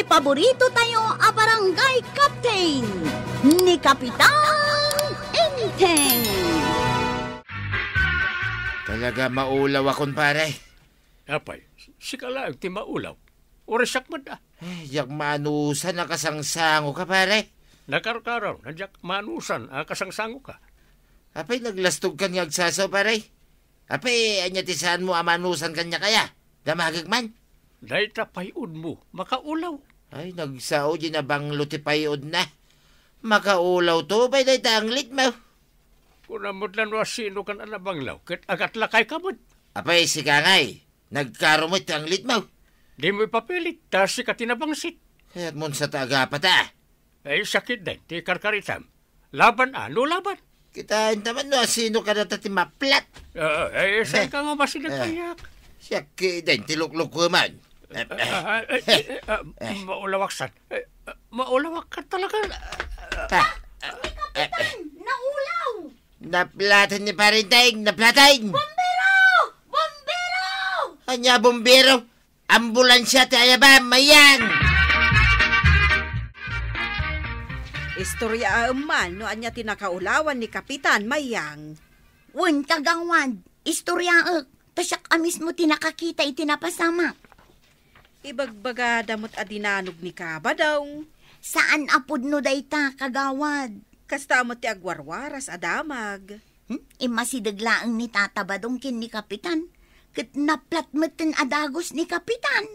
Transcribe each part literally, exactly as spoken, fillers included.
Paborito tayo a barangay captain, ni Kapitan Enteng. Talaga maulaw akon, pare. Apay, sika laeng ti maulaw. Uray siak met, a. Eh, diak maanusan a kasangsangoka, pare. Nakarkaraw, na diak maanusan a kasangsangoka. Apay, naglastogkan nga agsasaw, pare. Apay, ania ti saanmo a maanusan kaniak aya? Damagek man. Dayta pay-odmo, makaulaw. Ay, nagsao di nabanglo ti pay-odna. Makaulaw to, pay dayta anglitmo. Kunam met la no asinokan a nabanglaw, ket agatlakayka met. Apay, sika ngay, nagkaro met ti anglitmo. Dimo ipapilit, ta sika ti nabangsit. Kayatmon sa ta agapata. Ay, sakit den ti karkaritam. Laban, a, no laban? Kitaenta man no asino kadata ti maplat. Ah, ay, saan ka nga masinag Eh. kayak? Siak kiden ti luklukuman. Ah, ah, ah, eh, ah, maulawak san. Eh, ah, maulawak ka talaga. Ah, Ni Kapitan, naulaw! Naplatan ni Parinteng, naplatan! Bombero! Bombero! Ania bombero? Ambulansya ti ayabam, Mayang! Istoryaem man no ania ti nakaulawan ni Kapitan Mayang. Wen, kagawad, istoryaek, ta siak a mismo ti nakakita iti napasamak. Ibagbagada met a dinanog ni Kabadong. Saan a pudno dayta, kagawad. Kasta met ti agwarwaras a damag. Hmm? Immasideg laeng ni Tata Badong ken ni Kapitan, ket naplat metten a dagus ni Kapitan.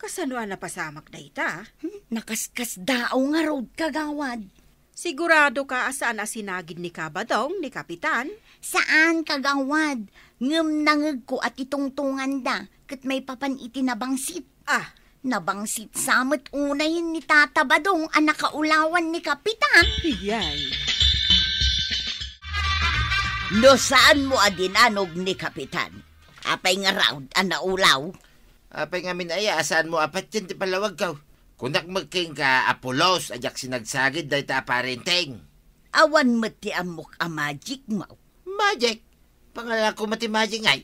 Kasano a napasamak dayta? Hmm? Nakaskasdaaw ngarud, kagawad. Siguradoka a saan a sinagid ni Kabadong ni Kapitan? Saan, kagawad. Ngem nangegko a ti tungtunganda ket maipapan iti nabangsit. Ah. Nabangsit sa met unayen ni Tata Badong a nakaulawan ni Kapitan. Iyay. No saanmo a dinanog ni Kapitan, apay ngarud a naulaw? Apay ngamin aya a saanmo a patien ti pallawagko? Kunak met kenka a pulos a diak sinagsagid dayta a Parinteng. Awan met ti ammok a magic mo. Magic? Pangalako met ti magic ngay.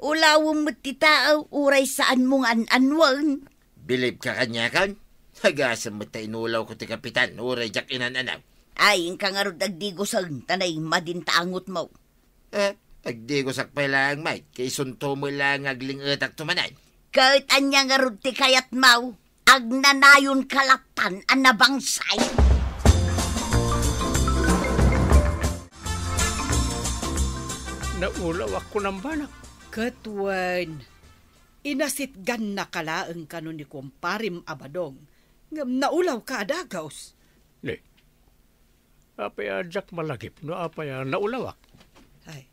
Ulawem met ti tao, uray saanmo nga an-anuen. Bilib ka kaniakon? Nagasem met ta inulawko ti Kapitan, uray diak inan-anaw. Ay, inka ngarud agdiguseng, ta naimmadin ta angotmo. Eh, agdigosak pay laeng met, ket isunto met laeng nga agling-etakto manen. Ket ania ngarud ti kayatmo? Agnanayonka lattan a nabangsay. Naulawak, kunam banak. Ket wen, inasitgannaka laeng kano ni kumparem a Badong, ngem naulawka a dagus. Ne, apay a diak malagip no apay a naulawak? Ay,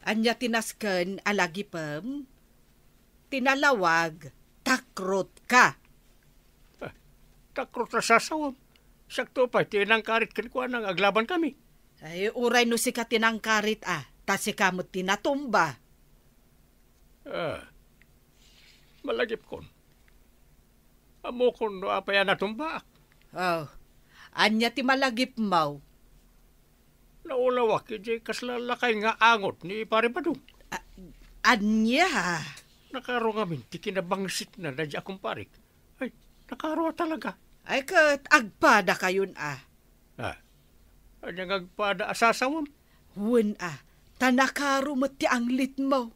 ania ti nasken a lagipem? Ti nalawag, takrotka. Ah, takrot a sasawem. Siakto pay ti nangkarit kenkuana nga aglabankami. Ay, uray no sika ti nangkarit a, ta sika met ti natumba. Ah, malagipkon. Ammokon no apay a natumbaak. Oh, ania ti malagipmo? Naulawak iti kasla lakay nga angot ni Pare Badong. A-, ania? Nakaro ngamin ti kinabangsitna daydi a kumparek. Ay, nakaro a talaga. Ay, ket agpadakayon a. Ah, ania nga agpada a sasawem? Wen a, ta nakaro met ti anglitmo.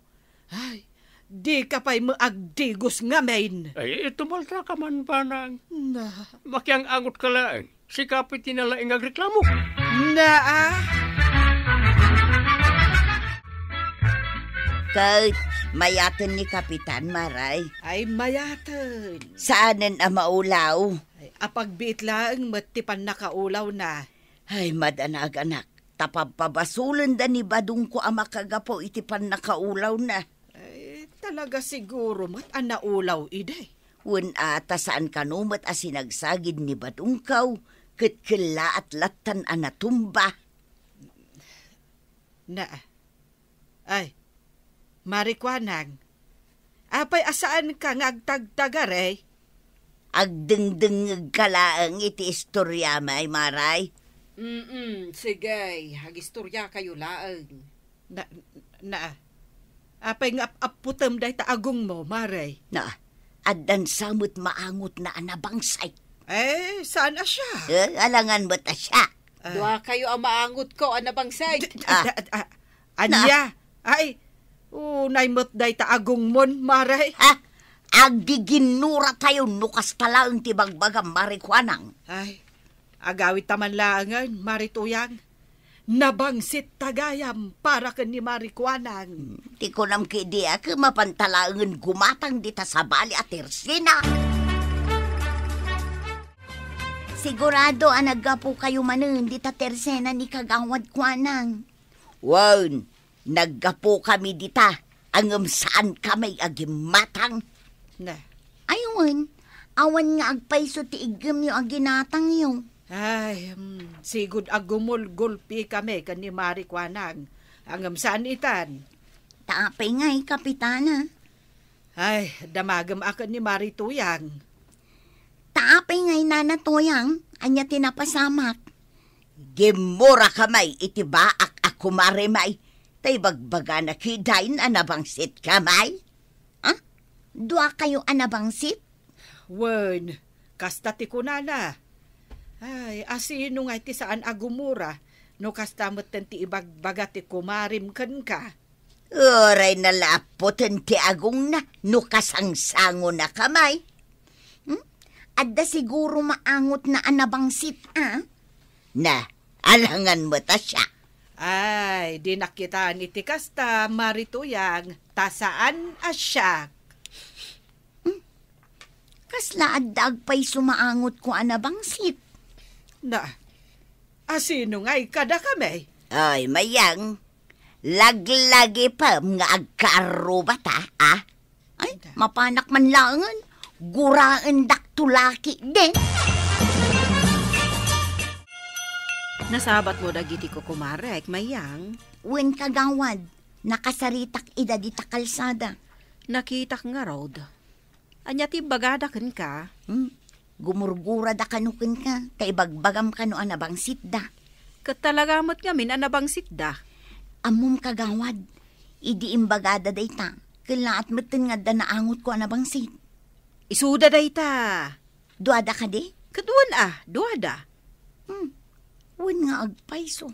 Ay, dika pay met agdigus ngamin. Ay, tumaltaka man, banang. Na. Makiang-angotka laeng. Sika pay ti nalaing nga agreklamo. Na, a? Ket mayaten ni Kapitan, Maray. Ay, mayaten. Saanen a maulaw? Ay, apagbiit laeng met ti pannakaulawna. Ay, madanag, anak, ta pabpabasolenda ni Badongko a makagapu iti pannakaulawna. Ay, talaga siguro met a naulaw idi. Wen a, ta saan kano met a sinagsagid ni Badongko, ket kellaat lattan a natumba. Na, Ay, Mari Kuanang, apay a saanka nga agtagtagari? Agdengdengngegka laeng iti istoriam, Maray. Mm, sige, agistoriakayo laeng. Na, na, apay nga ap-apputem dayta agongmo, Mari? Na, addan sa met maangotna a nabangsay. Eh, saan a siak? Eh, alangan met a siak. Ah. Dua kayo a maangotko a nabangsit. D-, d-, Ah. d-, ah, ania? Ay, unay met dayta agongmon, Mare. Ha? Agiginnuratayo no kasta laeng ti bagbagam, Mare Kuanang. Ay, agawidta man laengen, Mare Tuyang. Nabangsit ta gayam para ken ni Mare Kuanang. Hmm, ti kunam kadi a, mapanta laengen gumatang dita sabali a tersena. Sigurado a naggapukayo manen dita tersena ni Kagawad Kuanang. Wen, naggapukami dita, ngem saankami a gimmatang. Na. Ay, wen, awan nga agpayso ti iggemyo a ginatangyo. Ay, hmm, sigud a gumulgulpikami ken ni Mare Kuanang. Ngem saan itan. Ta apay ngay, Kapitana? Ay, damagem a ken ni Mare Tuyang. Ta apay ngay, Nana Tuyang, ania ti napasamak? Gimmurakami iti baak a kumaremi, ta ibagbagana kadi a nabangsitkamay. Ah? Dua kayo a nabangsit? Wen, kasta ti kunana. Ay, asino ngay ti saan a gumura no kasta metten ti ibagbaga ti kumarem kenka? Uray nalaputen ti agongna no kasangsangonakamay. Hmm? Adda siguro maangotna a nabangsit, a? Na, alangan met a siak. Ay, dinak kitaan iti kasta, Mare Tuyang, ta saan a siak. Hmm? Kasla adda agpayso maangotko a nabangsit? Na, asino ngay kadakami? Ay, Mayang, laglagipem nga agkaarrubata, a? Ay, mapanak man laengen, guraendak to laki den. Nasabatmo dagiti kukumarek, Mayang? Wen, Kagawad, nakasaritak ida dita kalsada. Nakitak ngarud. Ania ti imbagada kenka? Hmm? Gumurgurada kano kenka, ta ibagbagam kano a nabangsitda. Ket talaga met ngamin a nabangsitda. Ammom, Kagawad, idi imbagada dayta, kellaat metten nga adda naangotko a nabangsit. Isuda dayta. Duada kadi? Ket wen a, duada. Hmm. Wen nga agpayso.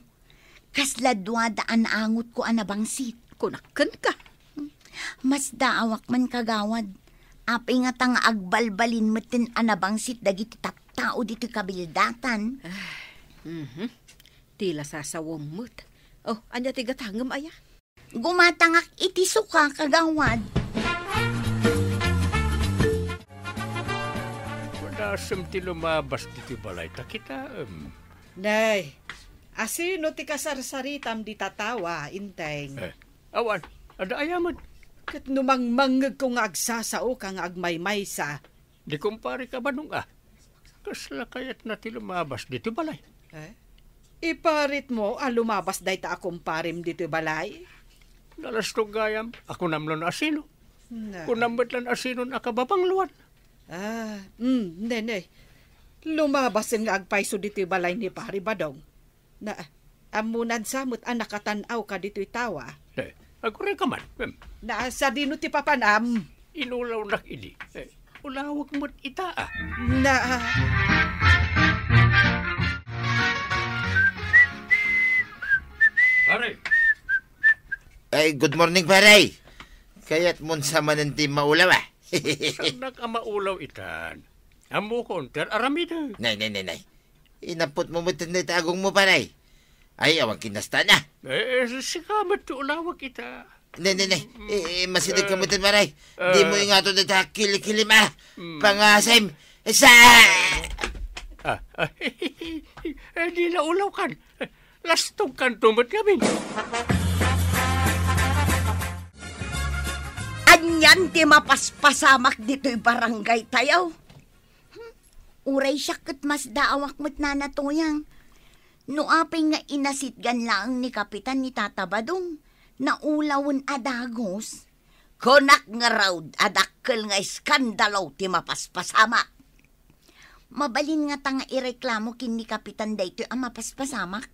Kasla duada a naangotko a nabangsit. Kunak kenka. Masdaawak man, Kagawad. Apay ngata nga agbalbalin metten a nabangsit dagiti tattao ditoy kabildatan? Ah, mhm. Ti la sasawem met. Oh, ania ti gatangem aya? Gumatangak iti suka, Kagawad. Madasem ti lumabas ditoy balay ta kitaem. Nay, asino ti kasarsaritam dita tawa, Inteng? Eh, awan, adda aya met. Ket no mangmangngegko nga agsasaoka nga agmaymaysa. Di kumpareka, Badong, a. Kasla kayatna ti lumabas ditoy balay. Eh? Iparitmo a lumabas dayta a kumparem ditoy balay? Nalastog gayam, a kunam no asino. Na. Kunam met lan asinon a kababangloan. Ah, mm, ne, ne. Lumabasen nga agpayso ditoy balay ni Pari Badong. Na, ammonan sa met a nakatan-awka ditoy tawa. Eh, agurayka man. Em. Na, sadino ti papanam? Inulawnak idi. Eh, ulawek met ita, a. Na, ah. Pare. Ay, good morning, pare. Kayatmon sa manen ti maulaw, a. Saannak a maulaw itan. Ammokon ti ar-aramidek. Nay, nay, nay, nay. Inapputmo met dayta agongmo, pare. Ay, awan kinastana. Eh, eh, sika met ti ulawek ita. Nay, nay, nay. Eh, eh, masideg ka met, pare. Eh. Dimo ingato dayta kili-kilim, a. Mm. Pangasem. Sa... Ah, ah, eh, di la ulawkan. Lastogkanto met ngamin. Anian ti mapaspasamak ditoy barangay tayo? Hmm? Uray siak ket masdaawak met, Nana Toyang. No apay nga inasitgan laeng ni Kapitan ni Tata Badong, naulawen a dagus. Kunak ngarud a dakkel nga iskandalo ti mapaspasamak. Mabalin ngata nga ireklamo ken ni Kapitan daytoy a mapaspasamak?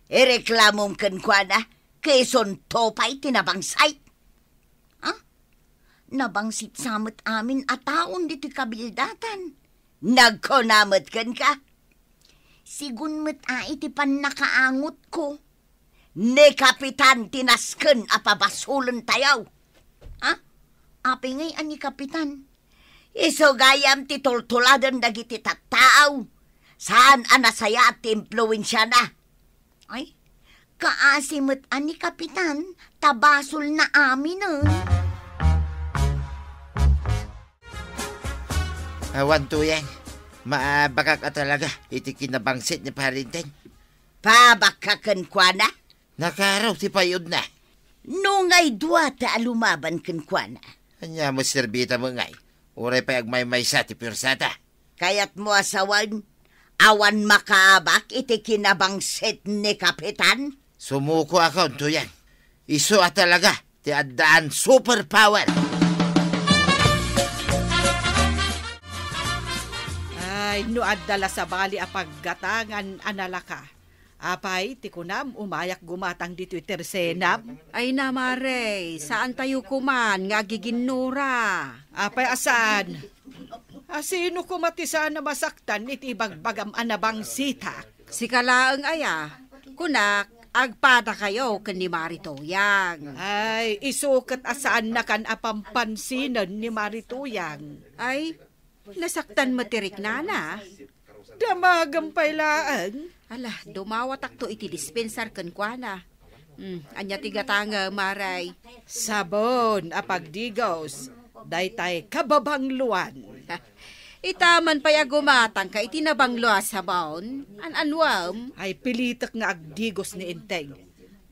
Ireklamom kenkuana, ket isunto pay ti nabangsit. Ha? Nabangsit sa met amin a taon ditoy kabildatan. Nagkuna met kenka? Sigun met a iti pannakaangotko, ni Kapitan ti nasken a pabasolentayo. Ha? Apay ngay a ni Kapitan? Isu gayam ti tultuladen dagiti tattao. Saan a nasayaat ti impluensiana. Ay, kaasi met a ni Kapitan, ta basolna aminen. Awan, Tuyang. Maabakak a talaga iti kinabangsit ni Pari Enteng. Paabakka kenkuana? Nakaraw ti payudna. No ngay dua ta a lumaban kenkuana. Ania met serbita met ngay? Uray pay agmaymaysa ti puersata. Kayatmo a sawen, awan makaabak iti kinabangsit ni Kapitan? Sumukoakon, Tuyang. Isu a talaga ti addaan superpower. Ay, no adda la sabali a paggatangan a nalaka. Apay, ti kunam, umayak gumatang ditoy tersenam? Ay na, Mare, saantayo koman nga agiginnura. Apay a saan? A, sino koma ti saan a masaktan iti ibagbagam a nabangsitak? Sika laeng aya, kunak, agpadakayo ken ni Mari Tuyang. Ay, isu ket a saannakan a pampansinen ni Mari Tuyang. Ay, nasaktan met ti riknana. Damagem pay laeng. Ala, dumawatakto iti dispensar kenkuana. Hmm, ania ti gatangem, Mare? Sabon a pagdigos, daytay kababangloan. Ita man pay a gumatangka iti nabanglo a sabon, an-anuem? Ay, pilitek nga agdigos ni Enteng.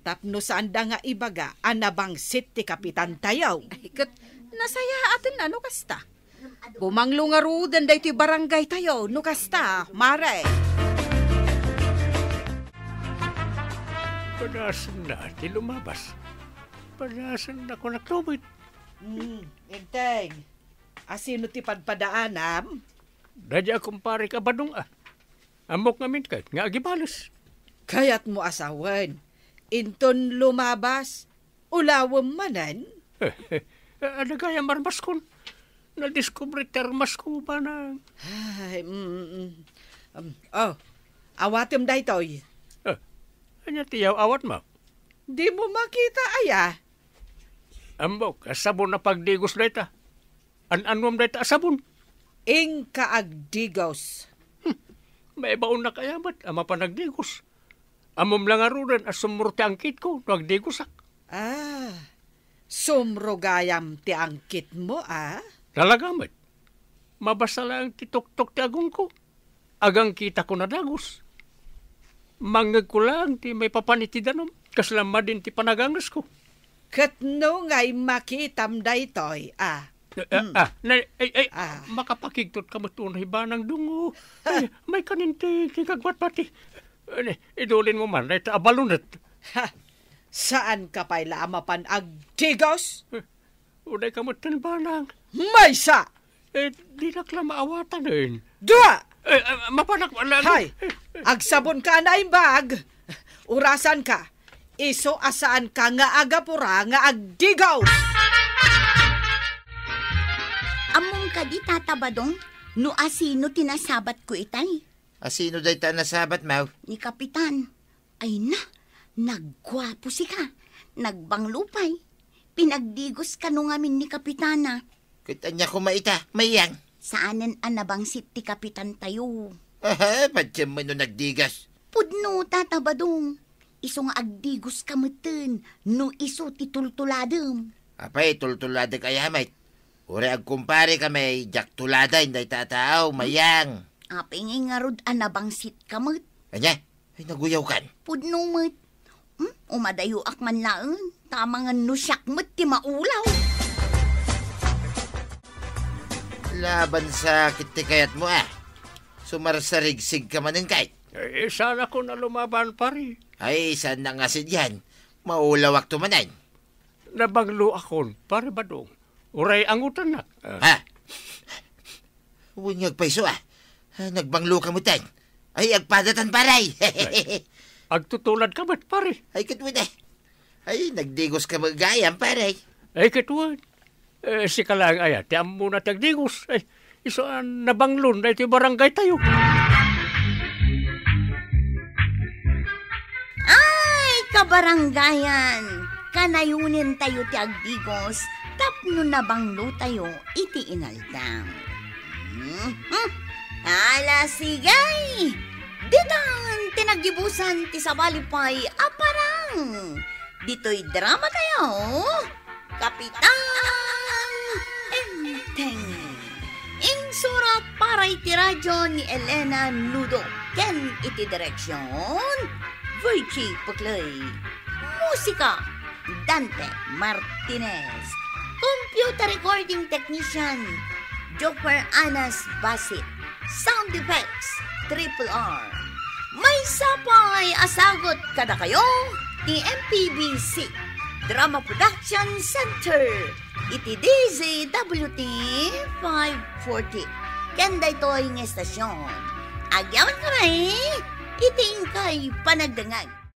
Tapno saanda nga ibaga a nabangsit ti kapitantayo. Ay, ket nasayaaten a no kasta. Bumanglo ngaruden daytoy barangaytayo no kasta, Mare. Padasenna ti lumabas. Padasenna, kunak met. Hmm, Enteng. Asino ti padpadaanam? Daydi a kumparek a Badong a. Ammok ngamin ket nga agibales. Kayatmo a sawen, inton lumabas, ulawem manen? Adda gayam armaskon. Nadiskubre ti armasko, Banang. Ay, mm, mm. Um, oh, awatem daytoy. Ah, ania ti yaw-awatmo? Dimo makita aya? Ammok, a sabon a pagdigos dayta. An-anuem dayta a sabon? Inka agdigos. Hmm. Maibaonnak aya met a mapan agdigos? Ammom la ngaruden a sumro ti angkitko no agdigosak. Ah, sumro gayam ti angkitmo, a? Talaga met. Mabasa laeng ti tuktok ti agongko. Agangkitako nadagus. Mangngegko laeng ti maipapan iti danum, kasla madin ti panagangesko. Ket no ngay makitam daytoy, a? Eh, eh, Hmm. ah, na, ay, ay, Ah. makapakigtot ka met unay, Banang Dungo. Ay, may kaninti, kikagwat pati. Eh, idulinmo man, dayta a balunet. Ha! Saan ka pay la a mapan agdigos? Eh, Uday ka met ten, Banang. Maysa! Eh, dinak la maawatan, eh. Dua! Eh, eh, mapanak, la-, Hay! Agsabon ka a naimbag! Urasan ka! Isu a saan ka nga agapura nga agdigaw! Ammom kadi, Tata Badong, no asino ti nasabat ko itay? Asino dayta a nasabat, Maw? Ni Kapitan. Ay na, nagguapo sika. Nagbanglo pay. Pinagdigos kano ngamin ni Kapitana. Ket ania koma ita, Mayang? Saanen a nabangsit ti kapitan tayo. Aha, patiem no nagdigos. Pudno, Tata Badong. Isu nga agdigos ka metten, no isu ti tultuladem. Apay, tultuladek aya met? Uray agkumpare kami, diak tuladen dayta a tao, Mayang. Apay ngay ngarud a nabangsit ka met? Ania? Ay, naguyawkan. Pudno met. Hmm? Umadayoak man laeng, ta amangan no siak met ti maulaw. Laban sa kit ti kayatmo, a. Sumarsarigsig ka manen kay. Eh, saan ako na lumaban, pare? Ay, saan na nga sidian? Maulawak to manen. Nabanglo akon, pare Badong. Uray angutannak. Ah. Ha? Wen nga agpayso, a. Ah, nagbanglo ka metten. Ay, agpadatan, pare. Ay, agtutulad ka met, pare. Ay, ket wen, a. Ay, nagdigos ka met gayam, pare. Ay, ket wen. Eh, sika laeng aya ti ammona ti agdigos. Ay, Isu a nabanglon daytoy barangaytayo. Ay, kabarangayan, kanayonentayo ti agdigos tapno nabanglotayo iti inaldaw. Mhm. Ala, sige! Ditan ti naggibusan ti sabali pay a parang. Ditoy dramatayo, Kapitan Enteng. Insurat para iti radio ni Elena Nudo ken iti direksyon, Virgie Puclay. Musika, Dante Martinez. Computer recording technician, Joker Anas Basit. Sound effects, Triple R. Maysa pay a sagut kadakayo ti M P B C Drama Production Center iti D Z W T five forty. Ken daytoy nga estasyon, agyamankami iti inkay panagdengngeg.